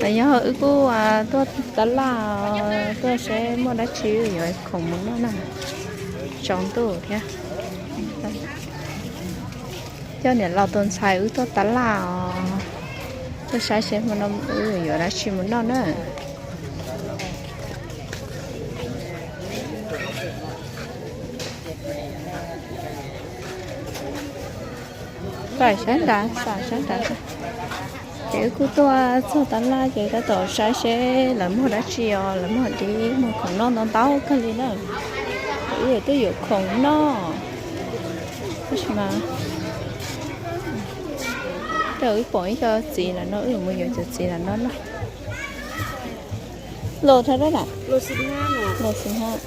Los yog wb kuj tuaj tab laj, tuaj seb muaj dab tsi yuav khoom mus noj na. Tsaus ntuj thiab. Coj niam laus tus ntxhais wb tuaj tab laj os, tuaj saib seb hmo no wb yuav dab tsi mus noj na. Pais sab nrad, pais sab nrad. Ces wb kuj tuaj txog tab laj ces tab tom saib seb lawv muag dab tsi os, lawv muag dib muag khoom noj ntau ntau kawg li na. Wb yuav tuaj yuav khoom noj. Tab sis mas, wb pom ib co txiv lawm no, wb yuav mus yuav cov txiv lawm no noj. Los thab dab na? Los xwm hab.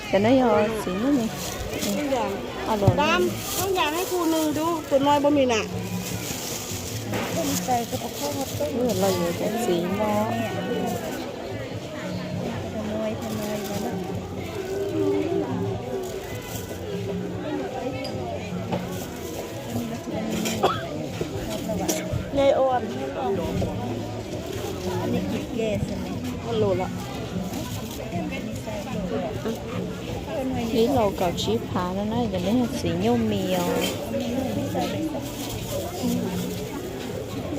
Cov no yog txiv nyuj mis. Los yuav cov txiv no. Ib los kaum tsib phav no na, cov no yog txiv nyuj mis os.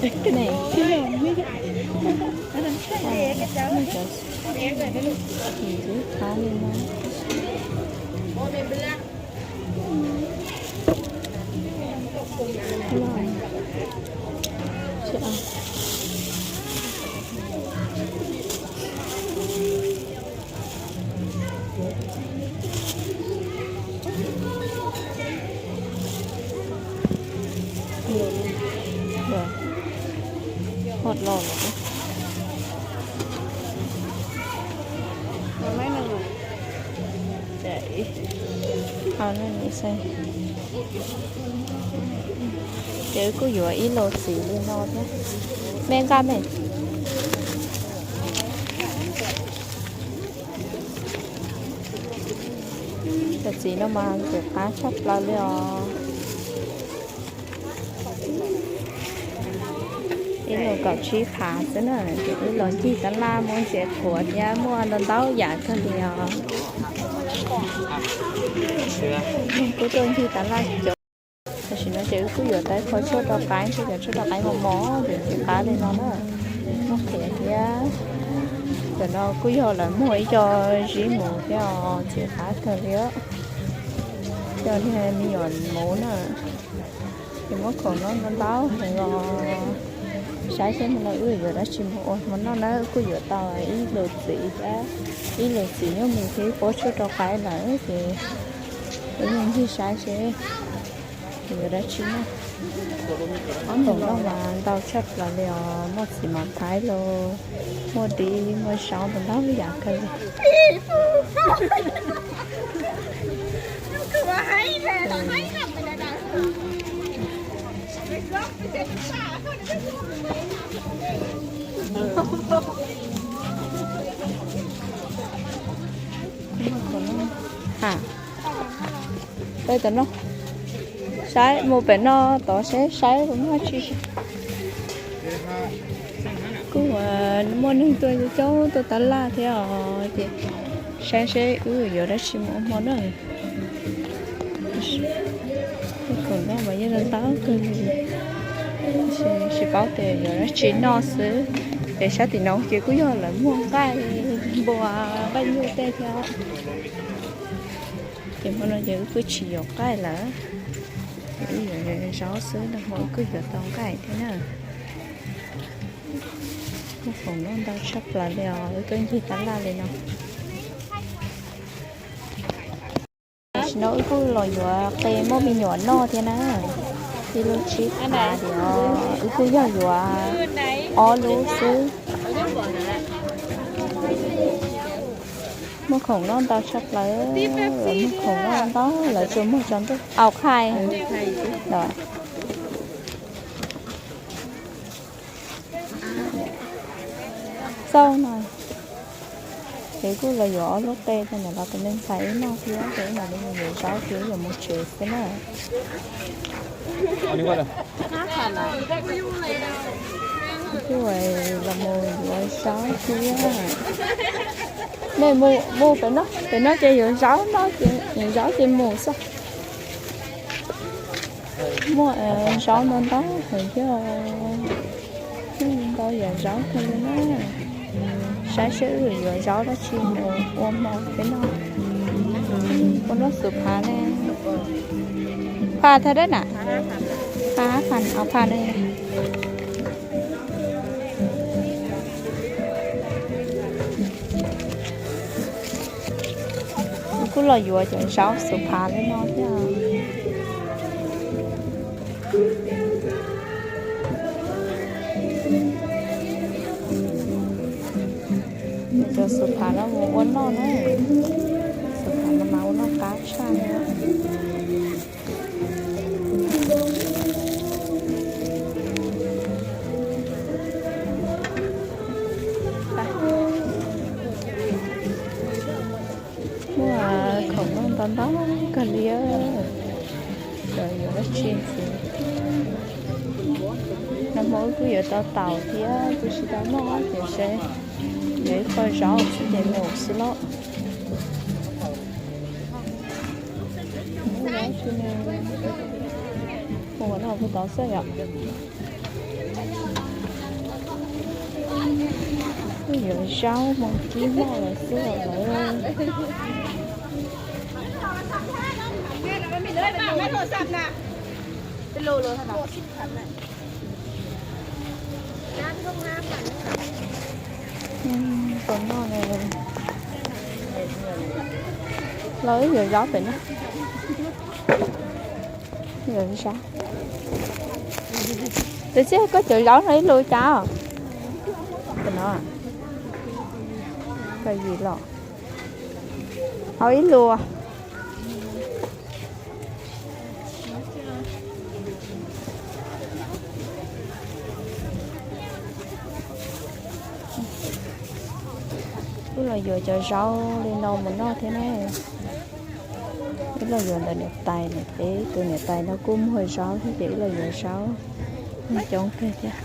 Ib phav li no. Hot los lawm. Ces kuj yuav ib los txiv li no thiab. Me nqa me. Cov txiv no mas ntxim qab tshaj plaws li os. Ib los kaum tsib phav xwb na, ces wb los ncig tab laj muaj ntses qhuav thiab muaj ntau ntau yam kawg li os. Kuj tuaj ncig tab laj cov. Tam sim no ces wb kuj yuav tau ib qho tshuaj rau qaib, cov tshuaj rau qaib mos mos ces ntxim qab li no na. Muaj qhiav thiab. Cov no kuj yog lawv muag ib co zib mus thiab os, ntxim qab kawg li os. Coj li me nyuam muv na. Ces muab khoom noj ntau ntau heev os. Saib seb hmo no wb yuav dab tsi mus ua hmo noj na, kuj yuav tau ib los txiv thiab, ib los txiv nyuj mis thiab ib pob tshuaj rau qaib lawm ces wb mus ncig saib seb yuav dab tsi noj. Ob khoom noj mas ntau tshaj plaws li os, muaj txiv mos thaib los, muaj dib, muaj zaub, ntau ntau yam kawg li. Ha, peb tom no, saib mus pem no tod seb saib puas muaj tsi. Kuj muaj neeg tuaj coob tuaj tab laj thiab os, ces saib seb wb yuav dab tsi mus ua hmo na. Khoom noj mas yeej ntau kawg li, tsis paub tias yuav dab tsi noj xwb. Ces sab tim no ces kuj yog lawv muag nqaij npua, nqaij nyuj tej thiab. Ces hmo no ces wb kuj tsis yuav nqaij lawm, wb yuav zaub xwb, nag hmo wb kuj yuav tau nqaij thiab na. Muaj khoom noj ntau tshaj plaws li os, wb tuaj ncig tab laj li no. Tam sim no wb kuj los yuav qe muaj me nyuam noj thiab na. Ib lub tsib phav, wb kuj yog yuav ob lub xwb. Muaj khoom noj ntau tshaj plaws, muaj khoom noj ntau, lawv tsuas muag tsaus ntuj. Au khai. Xauj no. Ces kuj los yuav ob lub qe rau ntawm los tus me ntxhais wb noj thiab, ces wb mam li mus yuav zaub ces wb yuav mus tsev xwb na. Kuj los mus yuav zaub thiab. Nej mus, mus pem no, pem no ces yuav zaub no ces yuav zaub ces mus xwb. Muaj zaub ntau ntau heev thiab, ntau yam zaub kawg li na. Saib seb wb yuav zaub dab tsi mus ua hmo peb noj. Ua noj xus phav ne. Phav thaj dab na? Phav hab phav, phav ne. Kuj los yuav cov zaub xus phav li no thiab. Cov xus phav no mus ua noj na. Xus phav no mas ua noj qab tshaj li. Muaj khoom noj ntau ntau kawg li. Cov yuav dab tsi ntxiv. Nag hmo wb kuj yuav tau taum thiab kuj tsis tau noj ces seb yuav ib qho zaub xwb ces mus xwb lauj. Mus ua noj puag tod xwb yom. Kuj yuav zaub mus kib noj lawm xwb lawm. Tus noj no, los wb yuav zaub pem no. Yuav zaub. Tus txiv, koj cov zaub no ib lus cas? Pem no, koj yim los. Hau ib lus. Wb los yuav cov zaub li no mus noj thiab na. Wb los yuav ntawm niam tais, niam peb tus niam tais no kuj muag zaub thiab ces wb los yuav zaub coob kawg thiab.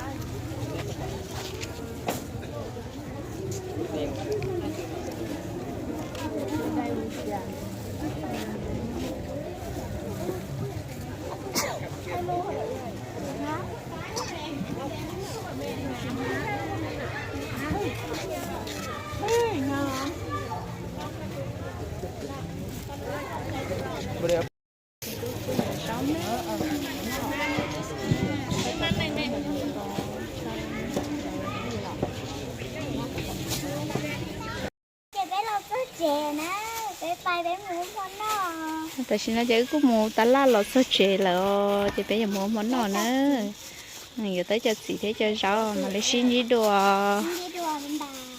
Ces peb los txog tsev na, peb pais peb mus ua hmo noj. Tam sim no ces wb kuj mus tas laj los txog tsev lawm os, ces peb yuav mus ua hmo noj na. Yuav tau cov txiv thiab cov zaub mam li sib ntsib dua. Sib ntsib dua, bye bye.